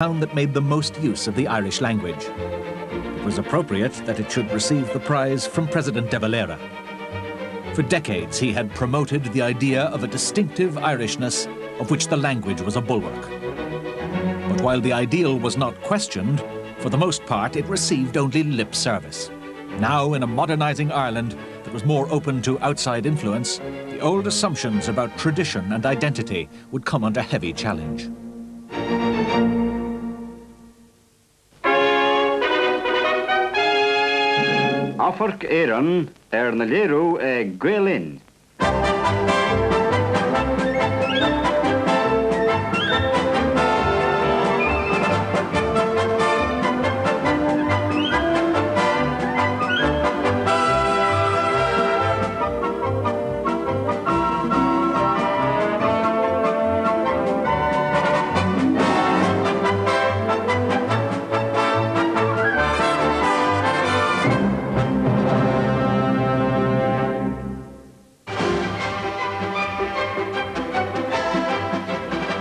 Town that made the most use of the Irish language. It was appropriate that it should receive the prize from President de Valera. For decades he had promoted the idea of a distinctive Irishness of which the language was a bulwark. But while the ideal was not questioned, for the most part it received only lip service. Now, in a modernizing Ireland that was more open to outside influence, the old assumptions about tradition and identity would come under heavy challenge. Amharc Éireann arna léiriú ag Gael Linn.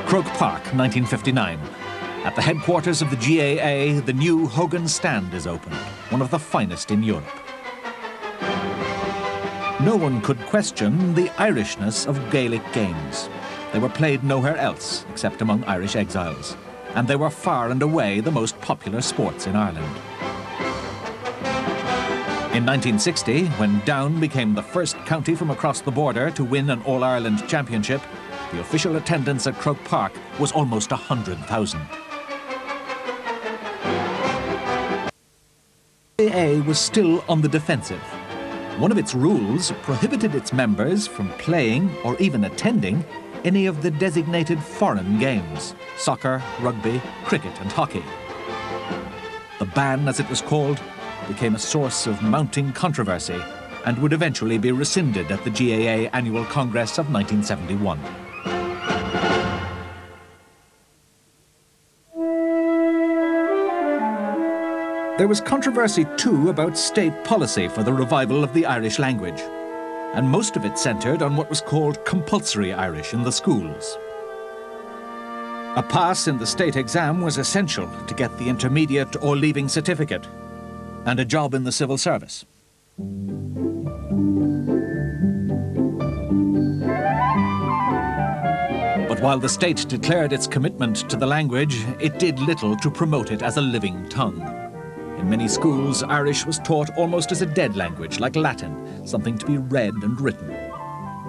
Croke Park, 1959. At the headquarters of the GAA, the new Hogan stand is opened, one of the finest in Europe. No one could question the Irishness of Gaelic games. They were played nowhere else except among Irish exiles, and they were far and away the most popular sports in Ireland. In 1960, when Down became the first county from across the border to win an All-Ireland championship, the official attendance at Croke Park was almost 100,000. AA was still on the defensive. One of its rules prohibited its members from playing or even attending any of the designated foreign games, soccer, rugby, cricket and hockey. The ban, as it was called, became a source of mounting controversy and would eventually be rescinded at the GAA Annual Congress of 1971. There was controversy too about state policy for the revival of the Irish language, and most of it centred on what was called compulsory Irish in the schools. A pass in the state exam was essential to get the intermediate or leaving certificate and a job in the civil service. But while the state declared its commitment to the language, it did little to promote it as a living tongue. In many schools, Irish was taught almost as a dead language, like Latin, something to be read and written.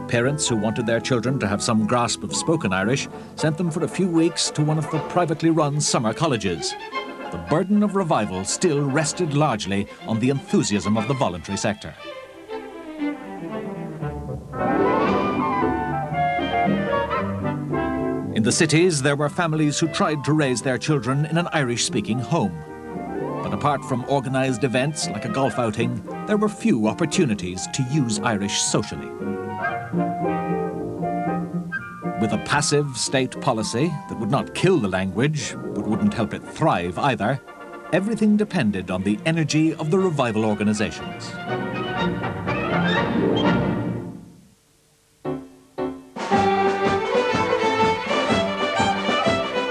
Parents who wanted their children to have some grasp of spoken Irish sent them for a few weeks to one of the privately run summer colleges. The burden of revival still rested largely on the enthusiasm of the voluntary sector. In the cities, there were families who tried to raise their children in an Irish-speaking home. But apart from organised events like a golf outing, there were few opportunities to use Irish socially. With a passive state policy that would not kill the language, but wouldn't help it thrive either, everything depended on the energy of the revival organisations.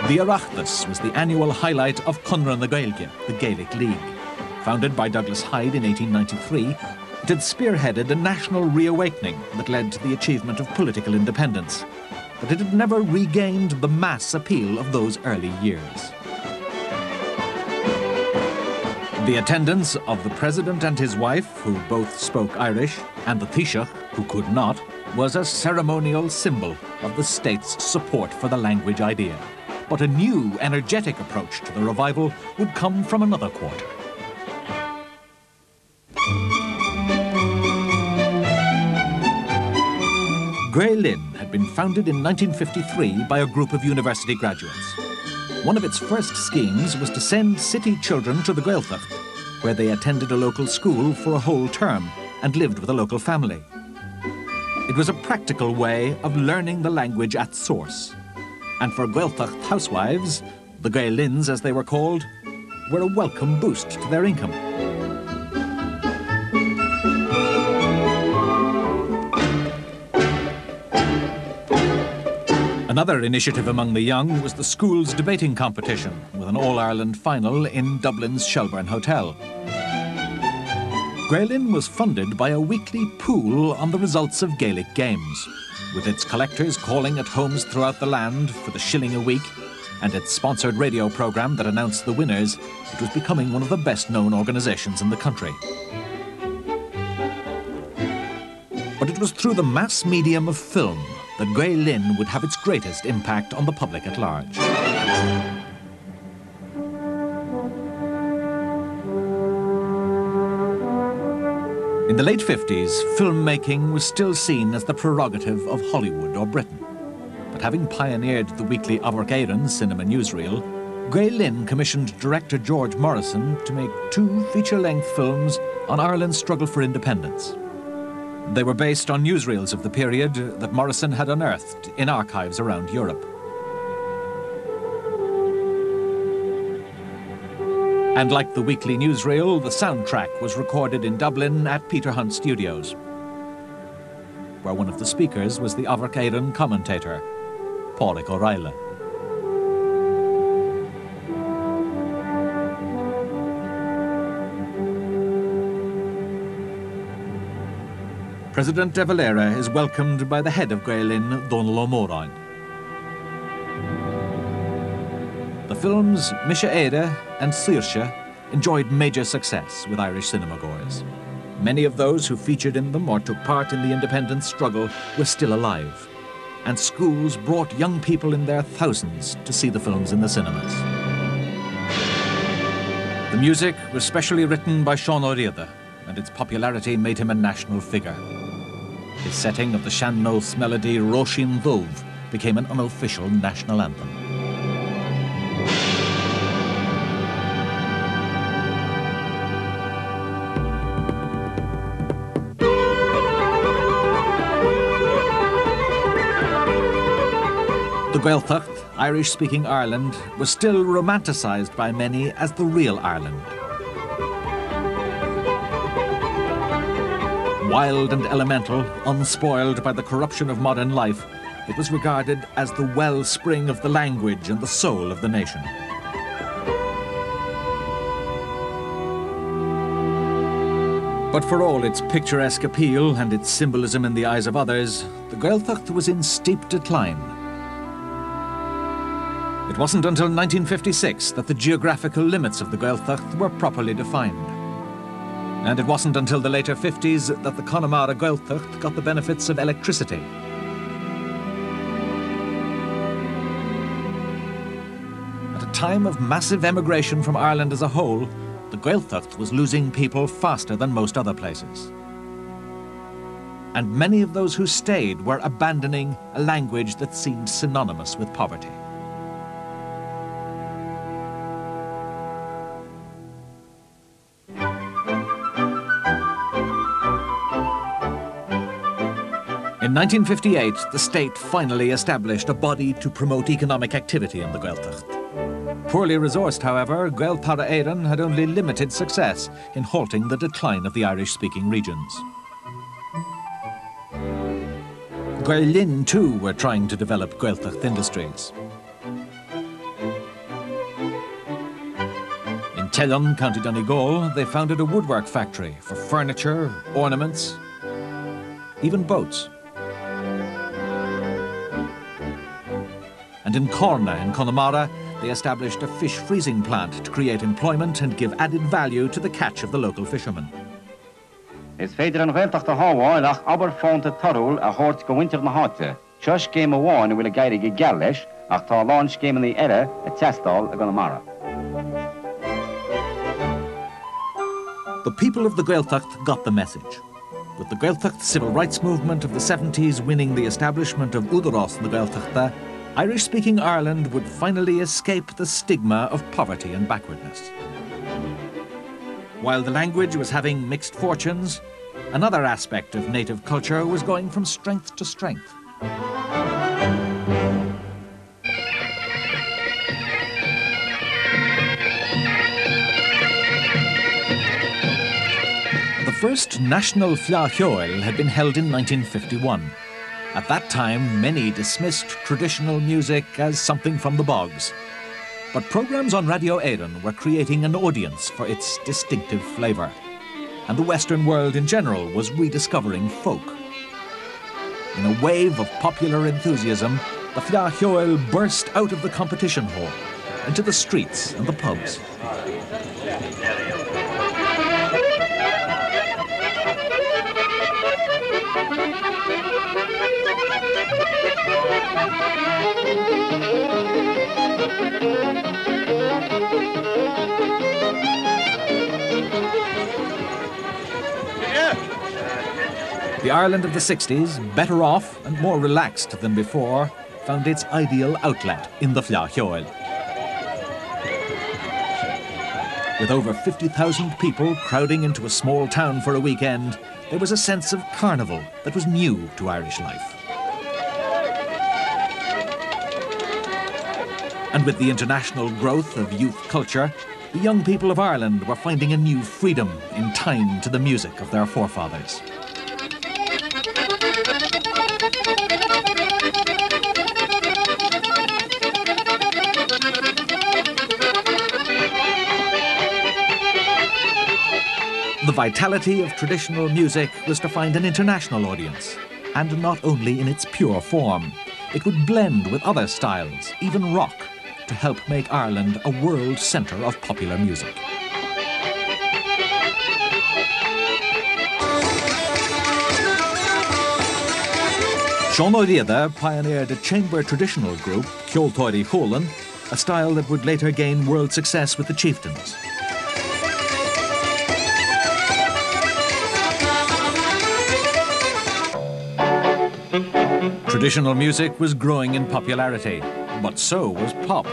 The Oireachtas was the annual highlight of Conradh na Gaeilge, the Gaelic League. Founded by Douglas Hyde in 1893, it had spearheaded a national reawakening that led to the achievement of political independence. But it had never regained the mass appeal of those early years. The attendance of the president and his wife, who both spoke Irish, and the Taoiseach, who could not, was a ceremonial symbol of the state's support for the language idea. But a new, energetic approach to the revival would come from another quarter. Gael Linn had been founded in 1953 by a group of university graduates. One of its first schemes was to send city children to the Gaeltacht, where they attended a local school for a whole term and lived with a local family. It was a practical way of learning the language at source. And for Gaeltacht housewives, the Gael Linns as they were called, were a welcome boost to their income. Another initiative among the young was the school's debating competition, with an All-Ireland final in Dublin's Shelbourne Hotel. Gael Linn was funded by a weekly pool on the results of Gaelic games, with its collectors calling at homes throughout the land for the shilling a week and its sponsored radio programme that announced the winners, it was becoming one of the best-known organisations in the country. But it was through the mass medium of film that Gael Linn would have its greatest impact on the public at large. In the late 50s, filmmaking was still seen as the prerogative of Hollywood or Britain. But having pioneered the weekly Amharc Éireann cinema newsreel, Gael Linn commissioned director George Morrison to make two feature-length films on Ireland's struggle for independence. They were based on newsreels of the period that Morrison had unearthed in archives around Europe. And like the weekly newsreel, the soundtrack was recorded in Dublin at Peter Hunt Studios, where one of the speakers was the Amharc Éireann commentator, Pádraic Ó Raghallaigh. President de Valera is welcomed by the head of Gael Linn, Dónal Ó Móráin. The films Mise Éire and Saoirse enjoyed major success with Irish cinemagoers. Many of those who featured in them or took part in the independence struggle were still alive, and schools brought young people in their thousands to see the films in the cinemas. The music was specially written by Seán Ó Riada, and its popularity made him a national figure. His setting of the sean-nós melody Róisín Dubh became an unofficial national anthem. The Gaeltacht, Irish-speaking Ireland, was still romanticised by many as the real Ireland. Wild and elemental, unspoiled by the corruption of modern life, it was regarded as the wellspring of the language and the soul of the nation. But for all its picturesque appeal and its symbolism in the eyes of others, the Gaeltacht was in steep decline. It wasn't until 1956 that the geographical limits of the Gaeltacht were properly defined. And it wasn't until the later 50s that the Connemara Gaeltacht got the benefits of electricity. At a time of massive emigration from Ireland as a whole, the Gaeltacht was losing people faster than most other places. And many of those who stayed were abandoning a language that seemed synonymous with poverty. In 1958, the state finally established a body to promote economic activity in the Gaeltacht. Poorly resourced, however, Gaeltarra Éireann had only limited success in halting the decline of the Irish-speaking regions. Gael Linn, too, were trying to develop Gaeltacht industries. In Teileann, County Donegal, they founded a woodwork factory for furniture, ornaments, even boats. And in Carna, in Connemara, they established a fish freezing plant to create employment and give added value to the catch of the local fishermen. Is féidir an Ghaeltacht a shábháil ach obair fónta torthúil a thabhairt go mhuintir na háite. Seo scéim amháin a bhfuil ag éirí go geal leis ach tá a lán scéimeanna eile ag teastáil i gConamara. The people of the Gaeltacht got the message. With the Gaeltacht civil rights movement of the 70s winning the establishment of Údarás na Gaeltachta, Irish-speaking Ireland would finally escape the stigma of poverty and backwardness. While the language was having mixed fortunes, another aspect of native culture was going from strength to strength. The first national Fleadh Cheoil had been held in 1951, At that time, many dismissed traditional music as something from the bogs. But programs on Radio Éireann were creating an audience for its distinctive flavor. And the Western world in general was rediscovering folk. In a wave of popular enthusiasm, the Fleadh Cheoil burst out of the competition hall, into the streets and the pubs. The Ireland of the 60s, better off and more relaxed than before, found its ideal outlet in the Fleadh Cheoil. With over 50,000 people crowding into a small town for a weekend, there was a sense of carnival that was new to Irish life. And with the international growth of youth culture, the young people of Ireland were finding a new freedom in time to the music of their forefathers. The vitality of traditional music was to find an international audience, and not only in its pure form. It would blend with other styles, even rock, to help make Ireland a world centre of popular music. Seán Ó Riada pioneered a chamber traditional group, Ceoltóirí Chualann, a style that would later gain world success with the Chieftains. Traditional music was growing in popularity, but so was pop.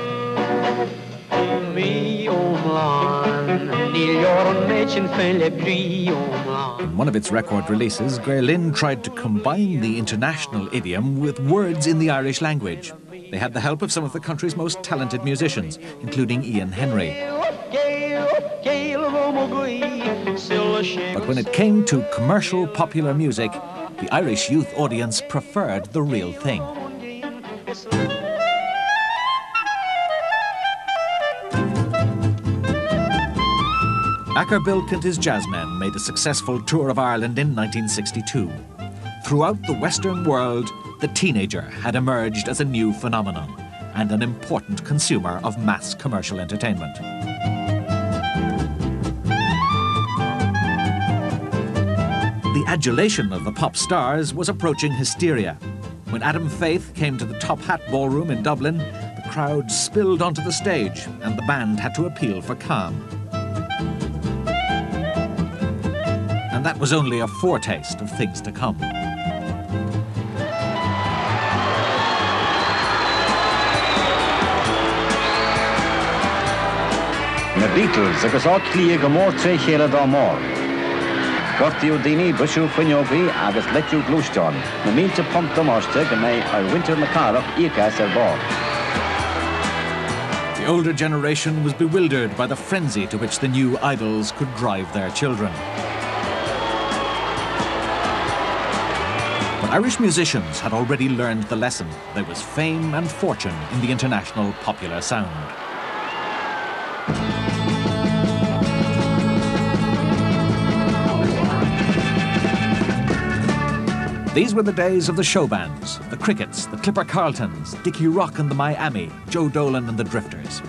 In one of its record releases, Gael Linn tried to combine the international idiom with words in the Irish language. They had the help of some of the country's most talented musicians, including Ian Henry. But when it came to commercial popular music, the Irish youth audience preferred the real thing. Acker Bilk and his jazzmen made a successful tour of Ireland in 1962. Throughout the Western world, the teenager had emerged as a new phenomenon and an important consumer of mass commercial entertainment. The adulation of the pop stars was approaching hysteria. When Adam Faith came to the Top Hat Ballroom in Dublin, the crowd spilled onto the stage and the band had to appeal for calm. And that was only a foretaste of things to come. Na Beatles agus Áth Cliath go mór tré chéile dá mbarr. Gortaíodh daoine, briseadh fuinneogaí agus loiteadh gluaisteáin, na mílte punt damáiste go mbeidh ar mhuintir na cathrach íoc as ar ball. The older generation was bewildered by the frenzy to which the new idols could drive their children. But Irish musicians had already learned the lesson. There was fame and fortune in the international popular sound. These were the days of the show bands, the Crickets, the Clipper Carltons, Dickie Rock and the Miami, Joe Dolan and the Drifters.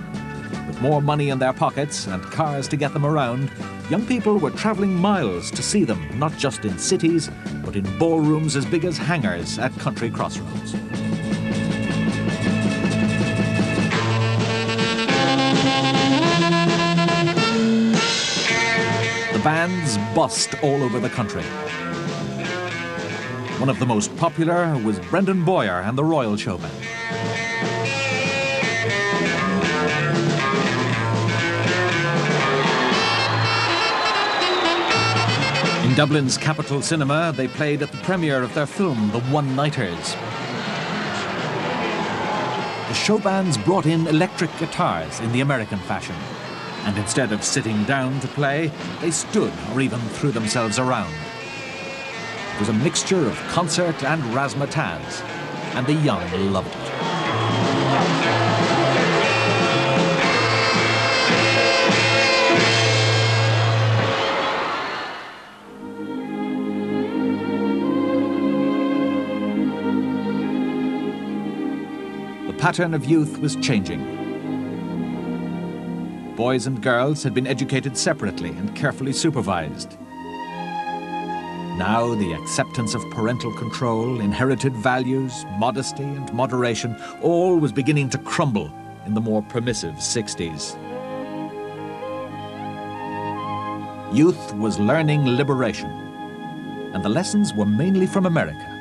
With more money in their pockets and cars to get them around, young people were traveling miles to see them, not just in cities, but in ballrooms as big as hangars at country crossroads. The bands bust all over the country. One of the most popular was Brendan Bowyer and the Royal Showband. In Dublin's Capital Cinema, they played at the premiere of their film, The One-Nighters. The showbands brought in electric guitars in the American fashion. And instead of sitting down to play, they stood or even threw themselves around. It was a mixture of concert and razzmatazz, and the young loved it. The pattern of youth was changing. Boys and girls had been educated separately and carefully supervised. Now the acceptance of parental control, inherited values, modesty and moderation, all was beginning to crumble in the more permissive 60s. Youth was learning liberation, and the lessons were mainly from America.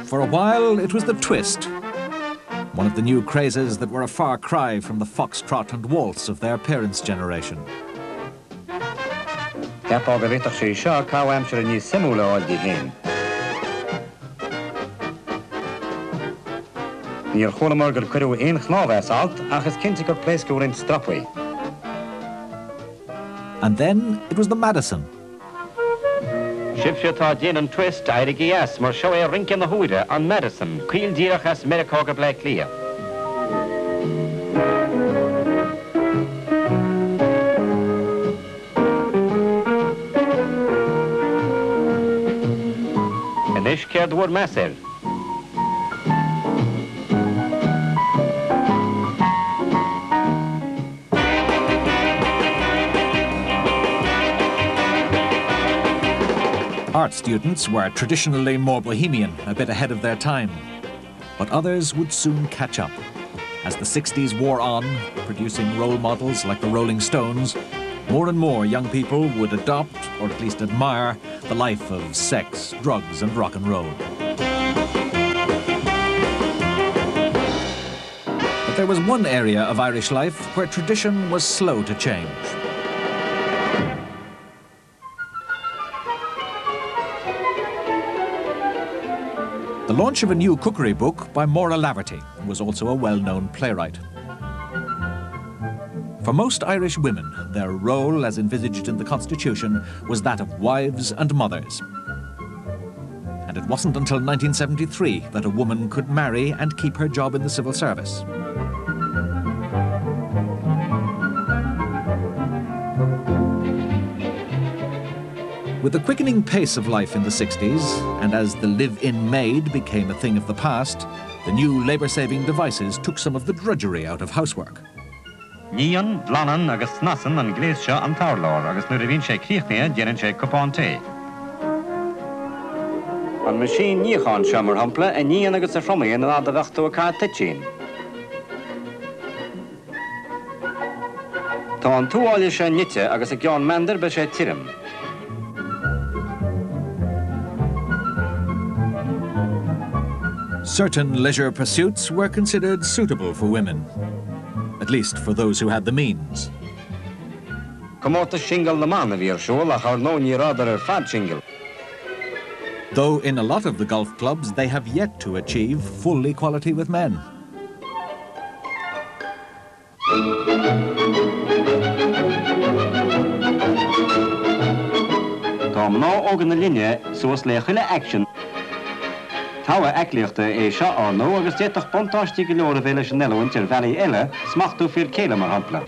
For a while, it was the twist, one of the new crazes that were a far cry from the foxtrot and waltz of their parents' generation. Cheapfá go bhféadfadh sé seo caitheamh aimsire níos suimiúla a fháil di féin. Níor chualamar gur cuireadh aon chnámh as alt ach is cinnte gur pléascadh roinnt strapaí. And then it was the Madison. Sibhse atá ag déanamh an twist, éirígí as, mar seo é rince na huaire, an Madison, caol díreach as Meiriceá go Bleá Cliath. Anois céard bhur meas air? Art students were traditionally more bohemian, a bit ahead of their time. But others would soon catch up. As the 60s wore on, producing role models like the Rolling Stones, more and more young people would adopt, or at least admire, the life of sex, drugs and rock and roll. But there was one area of Irish life where tradition was slow to change. The launch of a new cookery book by Maura Laverty, who was also a well-known playwright. For most Irish women, their role as envisaged in the Constitution was that of wives and mothers. And it wasn't until 1973 that a woman could marry and keep her job in the civil service. With the quickening pace of life in the 60s, and as the live-in maid became a thing of the past, the new labor-saving devices took some of the drudgery out of housework. Níonn, glanann agus snasann an gléas seo an t-urlár agus nuair a bhíonn sé críochnaithe déanann sé cupán tae. An meaisín níocháin seo, mar shampla, a níonn agus a thriomaíonn an fhad a bheadh tú ag caitheamh toitín. Tá an tuáille seo nite agus i gceann meandair beidh sé tirim. Certain leisure pursuits were considered suitable for women, at least for those who had the means. Comórtas singil na mban a bhí ar siúl ach ar ndóigh ní rabhadar ar fad singil. Though in a lot of the golf clubs they have yet to achieve full equality with men. Tá mná óga na linne suas le chuile aicsean. Togha aclaíochta é seo, ar ndóigh, agus d'fhéadfadh buntáistí go leor a bheith leis an oiliúint ar bhealaí eile, smachtú fir céile, mar shampla.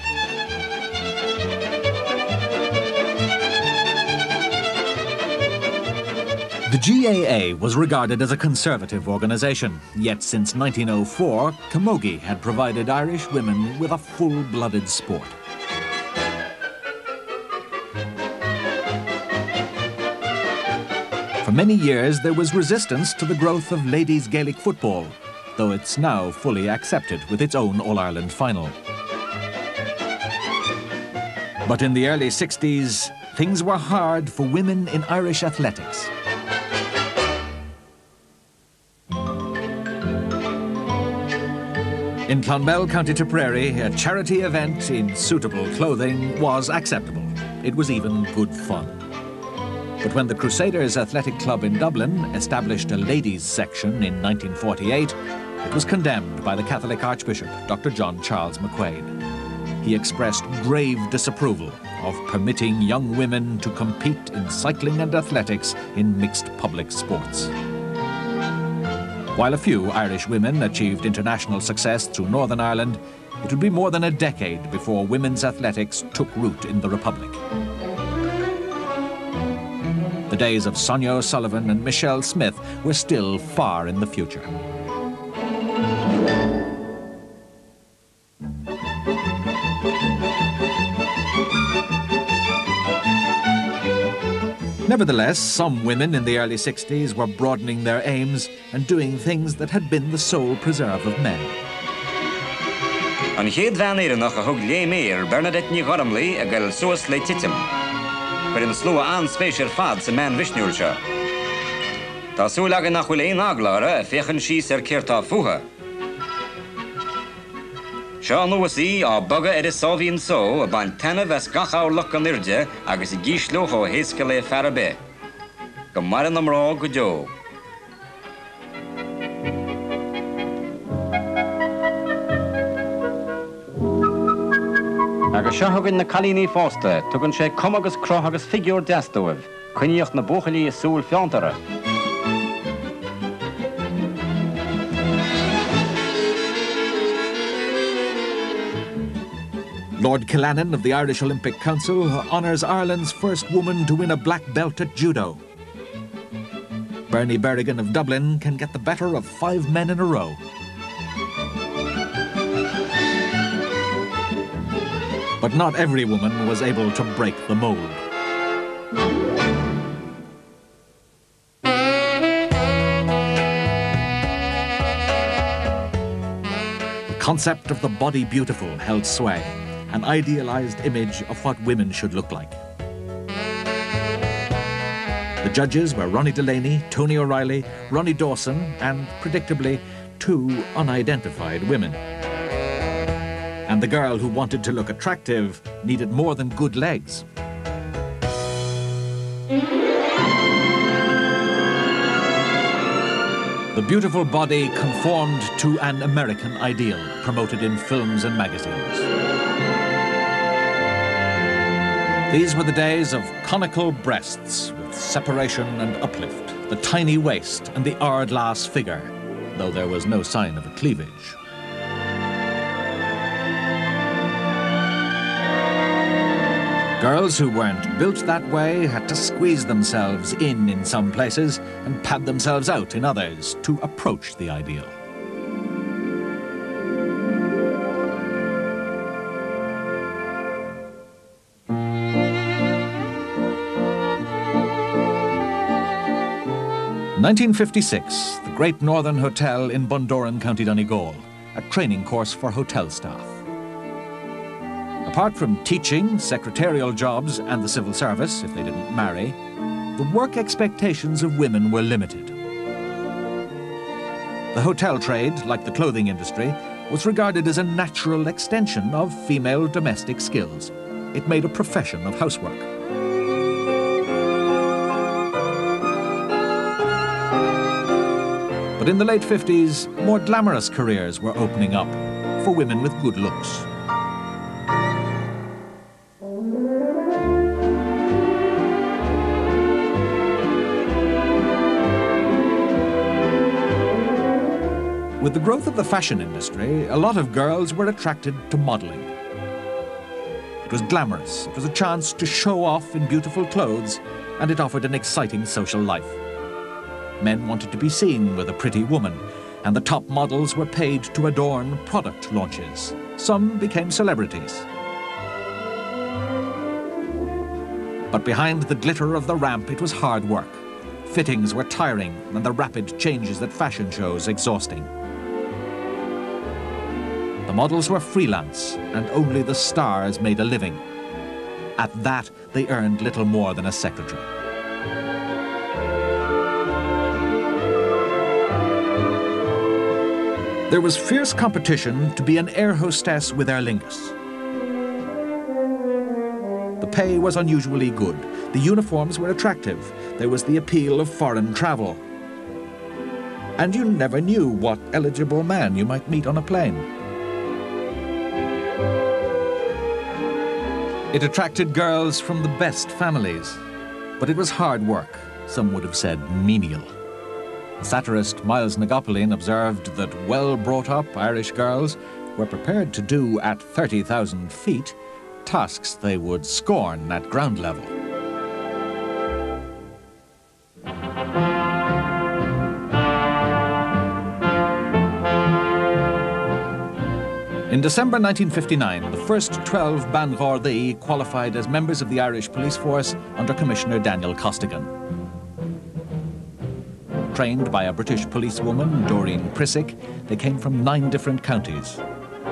The GAA was regarded as a conservative organisation, yet since 1904, Camogie had provided Irish women with a full-blooded sport. For many years there was resistance to the growth of ladies Gaelic football, though it's now fully accepted with its own All-Ireland final. But in the early 60s, things were hard for women in Irish athletics. In Clonmel, County Tipperary, a charity event in suitable clothing was acceptable. It was even good fun. But when the Crusaders Athletic Club in Dublin established a ladies section in 1948, it was condemned by the Catholic Archbishop, Dr. John Charles McQuaid. He expressed grave disapproval of permitting young women to compete in cycling and athletics in mixed public sports. While a few Irish women achieved international success through Northern Ireland, it would be more than a decade before women's athletics took root in the Republic. The days of Sonia O'Sullivan and Michelle Smith were still far in the future. Nevertheless, some women in the early 60s were broadening their aims and doing things that had been the sole preserve of men. An chéad bhean Éireannach a thug léim aeir, Bernadette Ní Ghormlaí, ag goil suas le titim. Chuir an slua an-spéis ar fad sa mbean mhisniúil seo. Tá súil againn nach bhfuil aon eagla orthu ag féachaint síos ar céard tá fúthu. Seo anuas í, á bogadh ar a sáimhín só, ag baint taitneamh as gach orlach den airde agus ag ísliú chomh héasca le fear ar bith. Go maire na mná go deo. Agus seo chugainn na cailíní fosta, tugann sé cuma agus cruth agus figiúr deas dóibh. Coinníodh na buachaillí a súil feannta orthu. Lord Killanin of the Irish Olympic Council honours Ireland's first woman to win a black belt at judo. Bernie Berrigan of Dublin can get the better of five men in a row. But not every woman was able to break the mold. The concept of the body beautiful held sway, an idealized image of what women should look like. The judges were Ronnie Delaney, Tony O'Reilly, Ronnie Dawson and, predictably, two unidentified women. And the girl who wanted to look attractive needed more than good legs. The beautiful body conformed to an American ideal promoted in films and magazines. These were the days of conical breasts with separation and uplift, the tiny waist and the hourglass figure, though there was no sign of a cleavage. Girls who weren't built that way had to squeeze themselves in in some places and pad themselves out in others to approach the ideal. 1956, the Great Northern Hotel in Bundoran, County Donegal, a training course for hotel staff. Apart from teaching, secretarial jobs and the civil service, if they didn't marry, the work expectations of women were limited. The hotel trade, like the clothing industry, was regarded as a natural extension of female domestic skills. It made a profession of housework. But in the late 50s, more glamorous careers were opening up for women with good looks. With the growth of the fashion industry, a lot of girls were attracted to modeling. It was glamorous, it was a chance to show off in beautiful clothes, and it offered an exciting social life. Men wanted to be seen with a pretty woman, and the top models were paid to adorn product launches. Some became celebrities. But behind the glitter of the ramp, it was hard work. Fittings were tiring and the rapid changes at fashion shows exhausting. The models were freelance and only the stars made a living. At that, they earned little more than a secretary. There was fierce competition to be an air hostess with Aer Lingus. The pay was unusually good. The uniforms were attractive. There was the appeal of foreign travel. And you never knew what eligible man you might meet on a plane. It attracted girls from the best families, but it was hard work, some would have said menial. The satirist Myles na gCopaleen observed that well-brought-up Irish girls were prepared to do at 30,000 feet tasks they would scorn at ground level. In December 1959, the first 12 Ban Ghardaí qualified as members of the Irish Police Force under Commissioner Daniel Costigan. Trained by a British policewoman, Doreen Prisick, they came from nine different counties.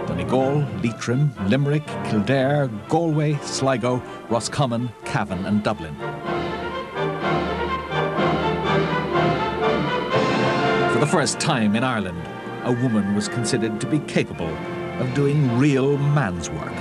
Donegal, Leitrim, Limerick, Kildare, Galway, Sligo, Roscommon, Cavan and Dublin. For the first time in Ireland, a woman was considered to be capable of doing real man's work.